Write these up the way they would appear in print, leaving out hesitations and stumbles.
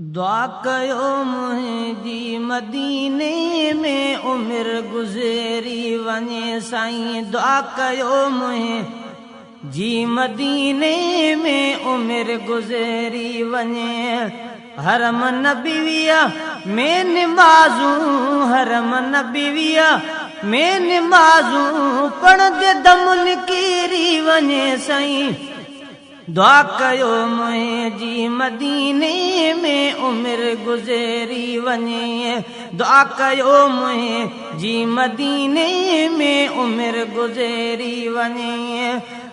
दुआ कयो मुंहिंजी मदीने में उमिरि गुज़री वञे साईं। दुआ कयो मुंहिंजी मदीने में उमिरि गुज़री वञे। हरम नबीवीअ में निमाज़ूं, हरम नबीवीअ में निमाज़ूं पढ़ंदे दम निकिरी वञे साईं। दुआ कयो मुंहिंजी मदीने में उमिरि गुज़री वञे। दुआ कयो मुंहिंजी मदीने में उमिरि गुज़री वञे।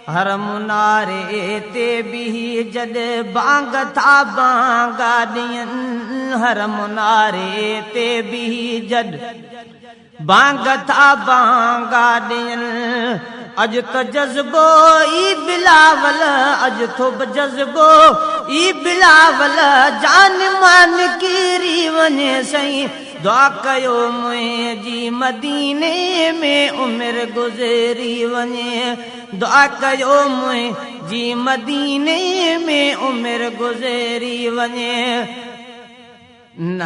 हर मुनारे ते बीही जॾहिं बांग था बांगा ॾियनि। हर मुनारे ते बीही जॾहिं बांग था बांगा ॾियनि। अॼु त जज़्बो ई बिलावल, अॼु थो जज़्बो ई बिलावल, जान मान किरी वञे साईं। दुआ कयो मुंहिंजी मदीने में उमिरि गुज़री वञे। दुआ कयो मुंहिंजी मदीने में उमिरि गुज़री वञे।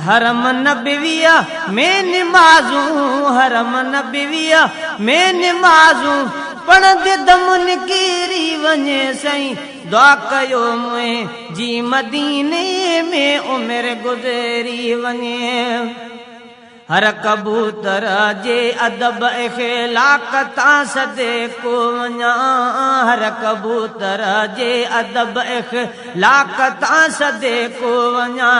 हरम नबीवीअ में निमाज़ूं, हरम नबीवीअ में निमाज़ूं पढ़ंदे दम निकिरी वञे साईं। दुआ कयो मुंहिंजी मदीने में उमिरि गुज़री वञे। हर कबूतर जे अदब इख़लाक तां सदको वञा। हर कबूतर जे अदब इख़लाक तां सदको वञा।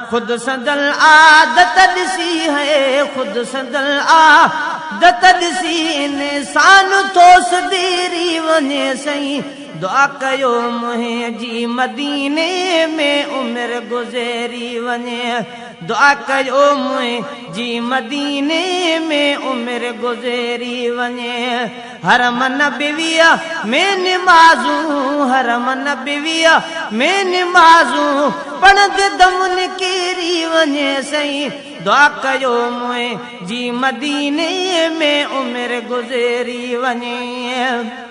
ख़ुदि संदल आदत ॾिसी है, ख़ुदि संदल आदत ॾिसी इंसान थो सुधरी वञे साईं। दुआ कयो मुंहिंजी मदीने में उमिरि गुज़री वञे। दुआ कयो मुंहिंजी मदीने में उमिरि गुज़री वञे। हरम नबीवीअ में निमाज़ूं, हरम नबीवीअ में निमाज़ूं पढ़ंदे दम निकिरी वञे साईं। दुआ कयो मुंहिंजी मदीने में उमिरि गुज़री वञे।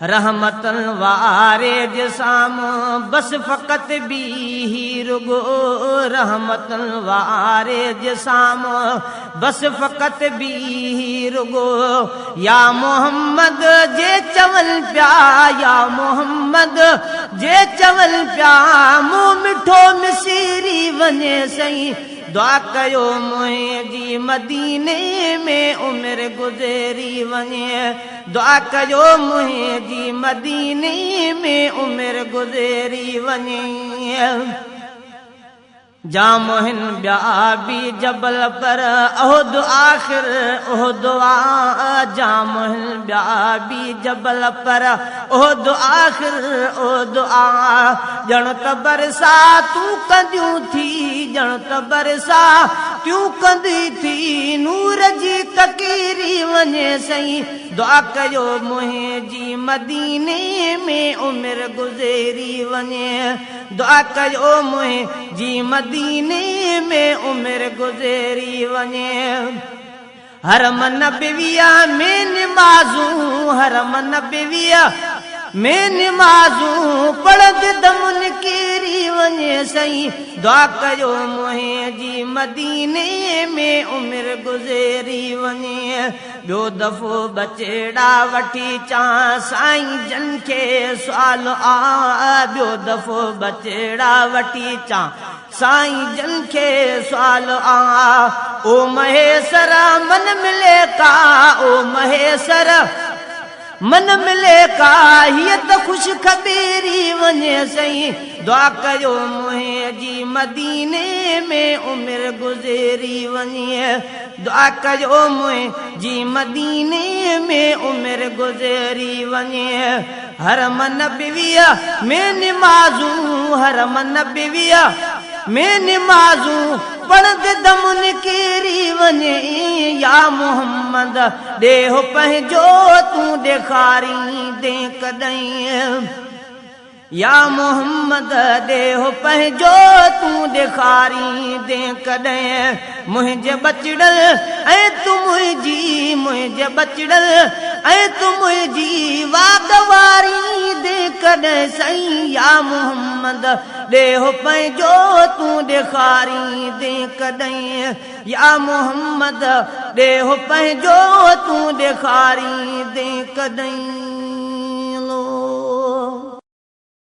रहमतन वारे जे साम्हूं बसि फ़क़ति बीही रुगो। रहमतन वारे जे साम्हूं बसि फ़क़ति बीही रुगो। या मोहम्मद जे चवनि पिया, या मोहम्मद जे चवनि पिया, मुंहुं मिठो मिसिरी वञे साईं। दुआ कयो मुंहिंजी मदीने में उमिरि गुज़री वञे। दुआ कयो मुंहिंजी मदीने में उमिरि गुज़री वञे। जाम हिन ॿिया बि जबल पर अहुद आख़िर उहद आ। जाम हिन ॿिया बि जबल पर उहद आख़िर उहद आ। ॼण त बरसातूं कंदियूं थी, ॼण त बरसातियूं कंदी थी, नूर जी ककीरी वञे साईं। दुआ कयो मुंहिंजी मदीने में उमिरि गुज़री वञे। दुआ कयो मुंहिंजी मदीने में उमिरि गुज़री वञे। हरम नबीवीअ में निमाज़ूं, हरम नबीवीअ में निमाज़ूं पढ़ंदे दम निकिरी वञे साईं। दुआ कयो मुंहिंजी मदीने में उमिरि गुज़री वञे। ॿियो दफ़ो बचेड़ा वठी अचां साईं जन खे सुवाल आ। ॿियो दफ़ो बचेड़ा वठी अचां साईं जन खे सुवाल आ। ओ महेसर मन मिले का, ओ महेसर मन मिले का, हीअ त ख़ुशि ख़बीरी वञे साईं। दुआ कयो मुंहिंजी मदीने में उमिरि गुज़री वञे। दुआ कयो मुंहिंजी मदीने में उमिरि गुज़री वञे। हरम नबीवीअ में निमाज़ूं, हरम नबीवीअ में निमाज़ूं पढ़ंदे दम निकिरी वञे। या मोहम्मद ॾेह पंहिंजो तूं ॾेखारींदे कॾहिं। يا محمد ڏيهه پنهنجو تون ڏيکاريندين ڪڏهن؟ منهنجي ٻچڙن ۽ تون منهنجي، منهنجي ٻچڙن ۽ تون منهنجي واڳ واريندين ڪڏهن؟ سائين يا محمد ڏيهه پنهنجو تون ڏيکاريندين ڪڏهن؟ يا محمد ڏيهه پنهنجو تون ڏيکاريندين ڪڏهن؟